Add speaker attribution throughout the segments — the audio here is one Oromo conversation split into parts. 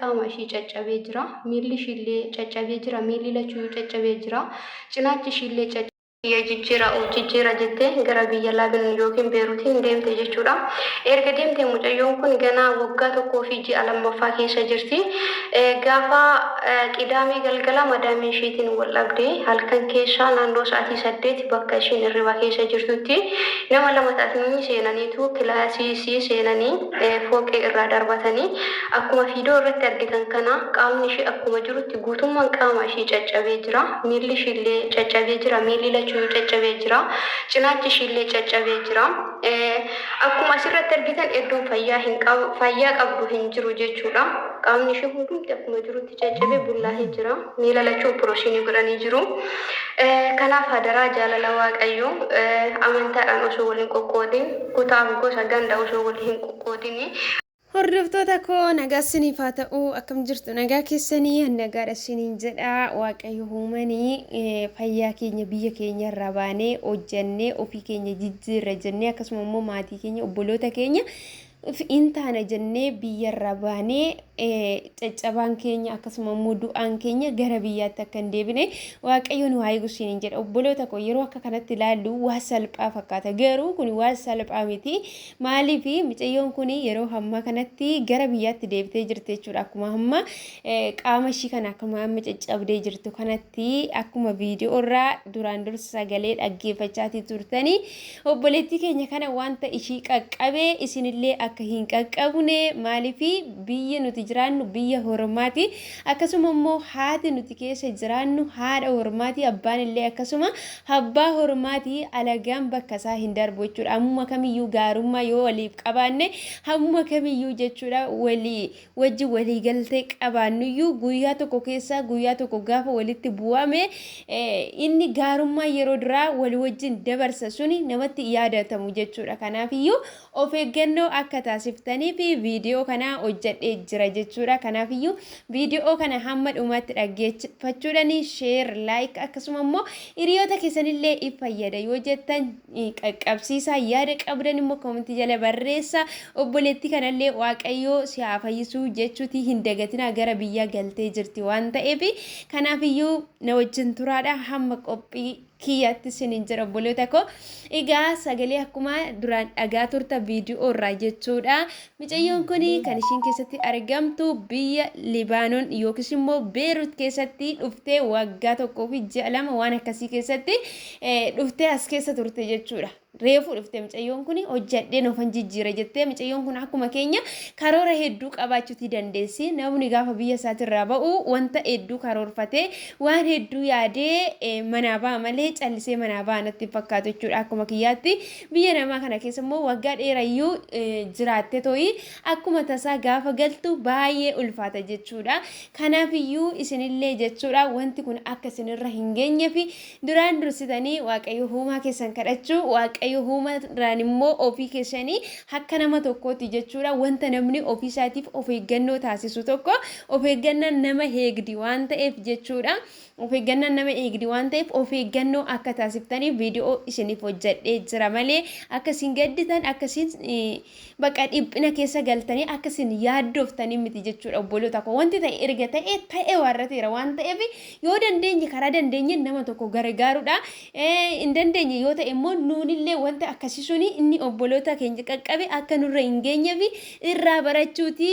Speaker 1: Qaama ishii caccabee jira. Miilli ishiillee caccabee jira. Miilli lachuyyuu caccabee jira. Cinaachi ishiillee caccabee. Biyya jijjiira of jijjiira jettee gara biyya Laabinon yookiin Beeruutiin deemte jechuudha. Erga deemtee mucayyoon kun ganaa waggaa tokkoo fi ji'a lammaffaa keessa jirti. Gaafa Qidaamee galgala madaamii ishiitiin wal dhabde. Halkan keessa naannoo sa'aatii 8 bakka ishiin hirriba keessa jirtutti nama lama ta'anii seenaniitu kilaasii isii seenanii fooqee irraa darbatanii akkuma fiidoo irratti argitan kana qaamni ishii akkuma jirutti guutummaan qaama ishii caccabee jira. Miilli ishiillee caccabee jira. Miilli lachuyyuu caccabee jira. Cinaachi ishiillee caccabee jira. Akkuma asirratti argitan iddoon fayyaa hin fayyaa qabdu hin jiru jechuudha. Qaamni ishii hundumti akkuma jirutti caccabee bullaahee jira. Miila lachuu operooshinii godhanii jiru. Kanaaf hadaraa jaalala Waaqayyoo amantaadhaan osoo wal hin qoqqoodin, kutaaf gosa ganda osoo wal hin qoqqoodin.
Speaker 2: Hordoftoota koo nagaa isiniif haa ta'u, akkam jirtu? Nagaa keessanii? An nagaadha isiniin jedha. Waaqayyo uumanii fayyaa keenya biyya keenya irraa baanee hojjannee ofii keenya jijjiirra jennee, akkasuma immoo maatii keenya, obboloota keenya in taana jennee biyya irraa baanee, caccabaan keenya akkasuma immoo du'aan keenya gara biyyaatti akka hin deebine Waaqayyo nu haa eegu isiniin jedha. Obboloota koo, yeroo akka kanatti ilaallu waa salphaa fakkaata, garuu kun waan salphaa miti. Maaliif? Mucayyoon kun yeroo ammaa kanatti gara biyyaatti deebitee jirti jechuudha. Akkuma amma qaama ishii kana akkuma amma caccabdee jirtu kanatti, akkuma viidiyoo irraa duraan dursa sagalee dhaggeeffachaatii turtanii, obboleettii keenya kana wanta ishii qaqqabe isinillee akka hin qaqqabne. Maaliif? Biyyi nuti jiraannu biyya hormaati, akkasuma immoo haati nuti keessa jiraannu haadha hormaati, abbaan illee akkasuma abbaa hormaati. Alagaan bakka isaa hin darbu jechuudha. Ammuma kamiyyuu gaarummaa yoo waliif qabaanne, hammuma kamiyyuu jechuudha walii wajji walii galtee qabaannuyyuu, guyyaa tokko keessaa guyyaa tokko gaafa walitti bu'ame, inni gaarummaa yeroo duraa walii wajjin dabarsa suni namatti yaadatamu jechuudha. Kanaafiyyuu of eeggannoo akka taasiftaniif viidiyoo kana hojjedhee jira jechuudha. Kanaafiyyuu viidiyoo kana hamma dhumaatti dhaggeeffachuudhaan share, like, akkasuma immoo hiriyoota keessanillee if fayyada yoo jettan qaqqabsiisaa. Yaada qabdan immoo koomentii jala barreessa. Obboleettii kanallee Waaqayyoo si haa fayyisuu jechuuti hin dagatinaa, gara biyyaa galtee jirti waan ta'eef. Kanaafiyyuu na wajjin turaadha hamma qophii kiyyaatti isiniin jedha, obboloota koo. Egaa sagalee akkuma duraan dhagaa turta viidiyoo irraa jechuudha. Mucayyoon kun kan ishiin keessatti argamtu biyya Libaanoon yookiis immoo Beerut keessatti dhuftee waggaa 1 fi ji'a 2 waan akkasii keessatti dhuftee as keessa turte jechuudha. Reefuu dhufte mucayyoon kun, hojjadheen ofan jijjiira jettee. Mucayyoon kun akkuma keenya karoora hedduu qabaachuutii dandeessi. Namni gaafa biyya isaatirraa ba'u wanta hedduu karoorfatee, waan hedduu yaadee manaa ba'a malee callisee manaa ba'a natti hin fakkaatu jechuudha. Akkuma kiyyaatti biyya namaa kana keessa immoo waggaa dheerayyuu jiraatte to'i akkuma tasaa gaafa galtu baay'ee ulfaata jechuudha. Kanaafiyyuu isinillee jechuudha wanti kun akka isinirra hin geenyefi duraan dursitanii Waaqayyo uumaa keessan kadhachuu, Waaqayyo uumaadhaan immoo ofii keessanii akka nama tokkootti jechuudha wanta namni ofii isaatiif of eeggannoo taasisu tokko, of eeggannaan nama eegdi waan ta'eef jechuudha. Of eeggannaan nama eegdi waan ta'eef of eeggannoo akka taasiftaniif viidiyoo isiniif hojjedhee jira malee akka isin gadditan, akka isin baqa dhiphina keessa galtanii, akka isin yaaddooftanii miti jechuudha, obboloota koo. Wanti ta'e erga ta'e ta'e waarrateera waan ta'eef, yoo dandeenye karaa dandeenye nama tokko gargaaruudha. Hin dandeenye yoo ta'e immoo nuunillee wanta akkasii suni inni obboloota keenya qaqqabe akka nurra hin geenyeef irraa barachuuti,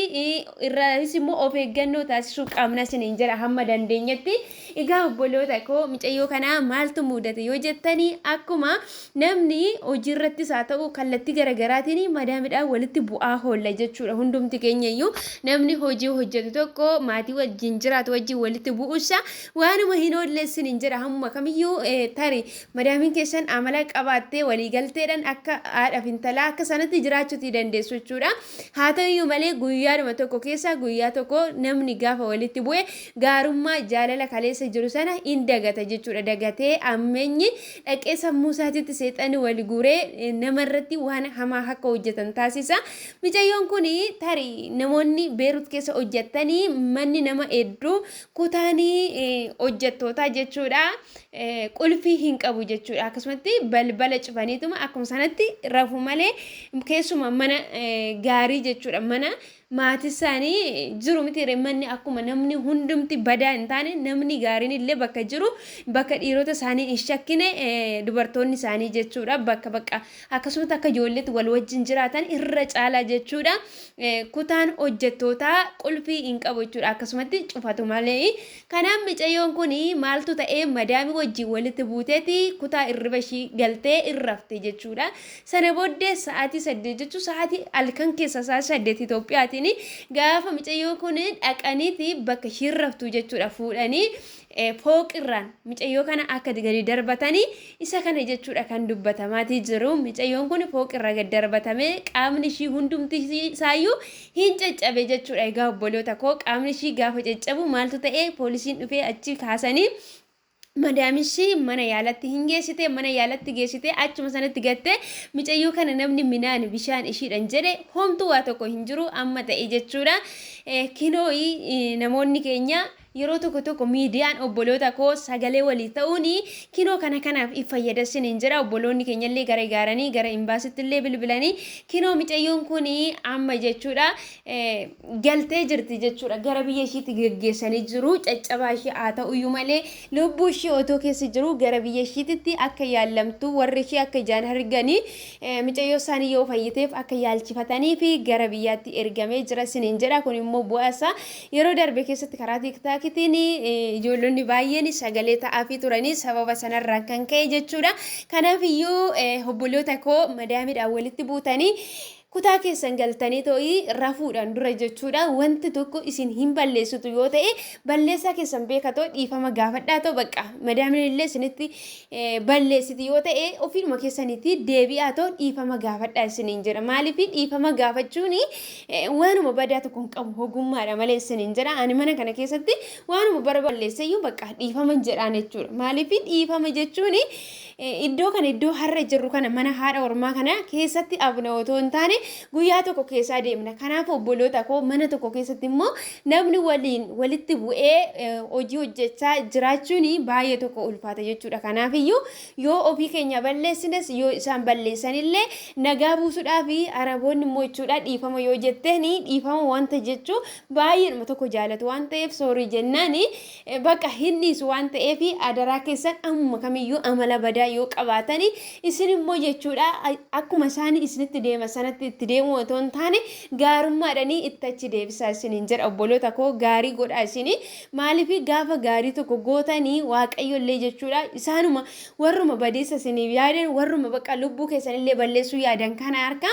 Speaker 2: irraas immoo of eeggannoo taasisuu qabna isiniin jedha hamma dandeenyetti. Egaa obboloota koo, mucayyoo kanaa maaltu mudate yoo jettanii, akkuma namni hojiirrattis haa ta'u kallattii garaagaraatiin madaamidhaan walitti bu'aa hoolla jechuudha. Hundumti keenya iyyuu namni hojii hojjetu tokko maatii wajjin jiraatu wajjin walitti bu'uusa waanuma hin oolleessin hin jedha. Hammuma kamiyyuu tari madaamiin keessan amala qabaattee waliigalteedhaan akka haadhaaf intalaa akka sanatti jiraachuutii dandeessu jechuudha. Haa ta'uyyuu malee guyyaadhuma tokko keessaa guyyaa tokko namni gaafa walitti bu'e gaarummaa jaalala kaleessa jiru sana hin dagata jechuudha. Dagatee ammeenyi dhaqee sammuu isaatiitti seexanni wali guuree namarratti waan hamaa akka hojjetan taasisa. Mucayyoon kun tarii namoonni Beerut keessa hojjettanii manni nama hedduu kutaanii hojjettootaa jechuudha. Qulfii hin qabu jechuudha. Akkasumatti balbala cufaniituma akkuma sanatti rafu malee keessuma mana gaarii jechuudha. Mana Maatii isaanii jiru miti manni akkuma namni hundumti badaa hin taane, namni gaariin illee bakka jiru, bakka dhiirota isaanii hin shakkine dubartoonni isaanii jechuudha. Bakka bakka akkasumatti akka ijoolleetti wal wajjin jiraatan irra caalaa jechuudha. Kutaan hojjettootaa qulfii hin qabu jechuudha. Akkasumatti cufatu malee. Kanaaf micayyoon kun maaltu ta'ee, madaamii wajjin walitti buuteeti kutaa irriba ishii galtee irrafte jechuudha. Sana booddee sa'aatii 8 jechuun sa'aatii halkan keessa sa'aatii 8 Itoophiyaatiin gaafa micayyoo kun dhaqaniiti bakka ishiin raftu jechuudha fuudhanii fooqirraan micayyoo kana akka gadi darbatanii isa kana jechuudha kan dubbatamaatii jiru. Micayyoon kun fooqirra gadi darbatamee qaamni ishii hundumti isaayyuu hin caccabe jechuudha. Egaa obboloota koo, qaamni ishii gaafa caccabu maaltu ta'e? Poolisiin dhufee achi kaasanii madaamishii mana yaalatti hin geessite. Mana yaalatti geessite, achuma sanatti gatte micayyoo kana. Namni minaan bishaan ishiidhan jedhe homtuu waa tokko hin jiru amma ta'e jechuudha. Kinooyi namoonni keenya yeroo tokko tokko miidiyaan, obboloota koo, sagalee walii ta'uun kinoo kana kanaaf if fayyadasin hin jira. Obboloonni keenyallee gara gaaranii gara imbaasitti illee bilbilanii kinoo micayyoon kun amma jechuudha galtee jirti jechuudha. Gara biyya ishiitti geggeessanii jiru. Caccabaa ishee haa ta'uyyuu malee lubbuu ishee otoo keessa jiru gara biyya ishiititti akka yaallamtu, warri ishee akka ijaan arganii micayyoo isaanii yoo fayyiteef akka yaalchifatanii fi gara biyyaatti ergamee jira siniin jedha. Kun immoo bu'aa isaa yeroo darbe keessatti karaa TikTokitiin ijoollonni baay'een sagalee ta'aafii turanii sababa sanarraan kan ka'e jechuudha. Kanaaf iyyuu obboloota koo, madaamiidhaan walitti buutanii kutaa keessan galtanii ta'ii rafuudhaan dura jechuudha, wanti tokko isin hin balleessitu yoo ta'e, balleessaa keessan beekatoo dhiifama gaafadhaa ta'u. Bakka madaamiin illee isinitti balleessiti yoo ta'e, ofiidhuma keessanitti deebi'aa ta'u, dhiifama gaafadhaa isiniin jedha. Maaliif? Dhiifama gaafachuun waanuma badaa tokko hin qabu, ogummaadha malee isiniin jedha. Ani mana kana keessatti waanuma bara balleesseyyuu bakka dhiifama jedhaan jechuudha. Maaliif? Dhiifama jechuun iddoo kana, iddoo har'a jirru kana, mana haadha ormaa kana keessatti abna otoo hin taane guyyaa tokko keessaa deemna. Kanaaf obboloota koo, mana tokko keessatti immoo namni waliin walitti bu'ee hojii hojjechaa jiraachuun baay'ee tokko ulfaata jechuudha. Kanaaf iyyuu yoo ofii keenya balleessines, yoo isaan balleessanillee nagaa buusuudhaaf, Araboonni immoo jechuudha dhiifama yoo jetteen dhiifama wanta jechuu baay'eedhuma tokko jaalatu waan ta'eef, sorry jennaan bakka hin dhiisu waan ta'eef, adaraa keessan ammuma kamiyyuu amala badaa yoo qabaatani, isin immoo jechuudha akkuma isaan isinitti deema sanatti itti deemu otoo hin taane gaarummaadhanii itti achi deebisaa isiniin jedha. Obboloota koo, gaarii godhaa isinii. Maaliif? Gaafa gaarii tokko gootanii Waaqayyo illee jechuudha isaanuma warruma badiisa isiniif yaadan, warruma bakka lubbuu keessanillee balleessuu yaadan kana harka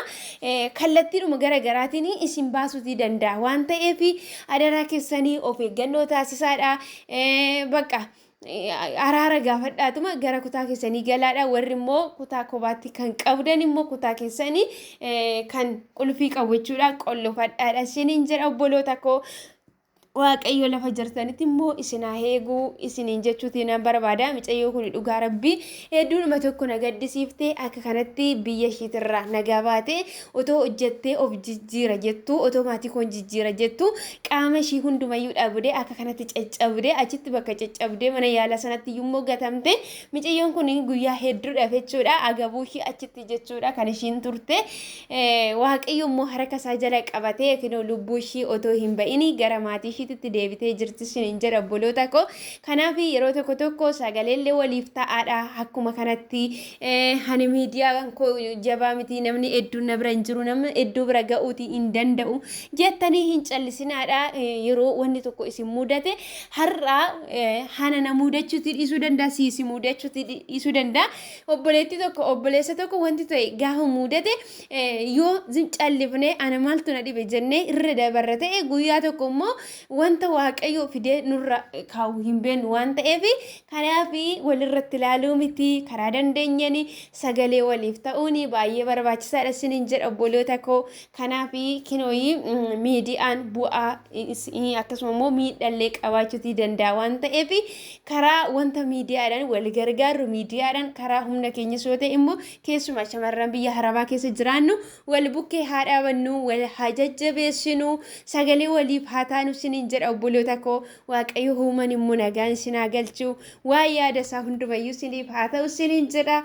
Speaker 2: kallattiidhuma gara garaatiin isin baasuutii danda'a waan ta'eef, adaraa keessanii of eeggannoo taasisaadha. Bakka araara gaafadhaatuma gara kutaa keessanii galaadha. Warri immoo kutaa kophaatti kan qabdan immoo kutaa keessanii kan qulfii qabu jechuudha qollofadhaadha isiniin jedha. Obboloota koo, Waaqayyo lafa jirtanitti immoo isin haa eeguu isiniin jechuutiin nan barbaada. Micayyoo kun dhugaa Rabbii hedduudhuma tokko na gaddisiiftee. Akka kanatti biyya ishiitirraa nagaa baate otoo hojjettee of jijjiira jettu, otoo maatii koon jijjiira jettu, qaama ishii hundumayyuu dhabdee akka kanatti caccabdee achitti bakka caccabdee mana yaalaa sanatti immoo gatamte. Micayyoon kun guyyaa hedduudhaaf jechuudha agabuu ishii achitti jechuudha kan ishiin turte. Waaqayyo immoo harka isaa jala qabatee kinoo lubbuu ishii otoo hin ba'ini gara maatii ishiitti deebitee jirti isiniin jedha, obboloota koo. Kanaaf yeroo tokko tokko sagaleellee waliif ta'aadha. Akkuma kanatti ani miidiyaan koo jabaa miti, namni hedduun na bira hin jiru, namni hedduu bira ga'uutii hin danda'u jettanii hin callisinaadha. Yeroo wanni tokko isin mudate, har'a hana na mudachuutii dhiisuu danda'a, siisi mudachuutii dhiisuu danda'a. Obboleettii tokko, obboleessa tokko wanti ta'e gaafa mudate yoo callifnee ana maaltu na dhibe jennee irra dabarra ta'e, guyyaa tokko immoo wanta Waaqayyo fidee nurra kaa'u hin beeknu waan ta'eef, kanaaf walirratti ilaaluu miti, karaa dandeenyani sagalee waliif ta'uun baay'ee barbaachisaadha isiniin jedha, obboloota koo. Kanaaf kinooyi miidiyaan bu'aa akkasuma immoo miidhallee qabaachuutii danda'a waan ta'eef, karaa wanta miidiyaadhaan wal gargaarru, miidiyaadhaan karaa humna keenyas yoo ta'e immoo, keessumaa shamarran biyya Arabaa keessa jiraannu wal bukkee haa dhaabannu, wal haa jajjabeessinu, sagalee waliif haa taanu isiniin jedha, obboloota koo. Waaqayyo uuman immoo nagaan isin haa galchu, waan yaada isaa hundumayyuu isiniif haa ta'u isiniin jedha.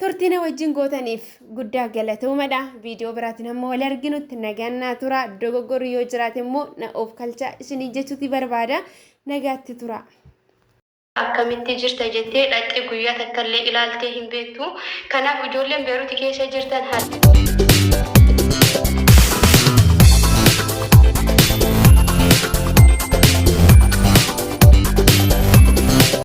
Speaker 2: Turtii na wajjin gootaniif guddaa galatoomadha. Viidiyoo biraatiin hamma wal arginutti nagaan naa tura. Dogoggorri yoo jiraate immoo na of kalchaa isinii jechuuti barbaada. Nagaatti tura.
Speaker 1: Akkamitti jirta jettee dhaqxee guyyaa takka illee ilaaltee hin beektu. Kanaaf ijoolleen Beeruuti keessa jirtan.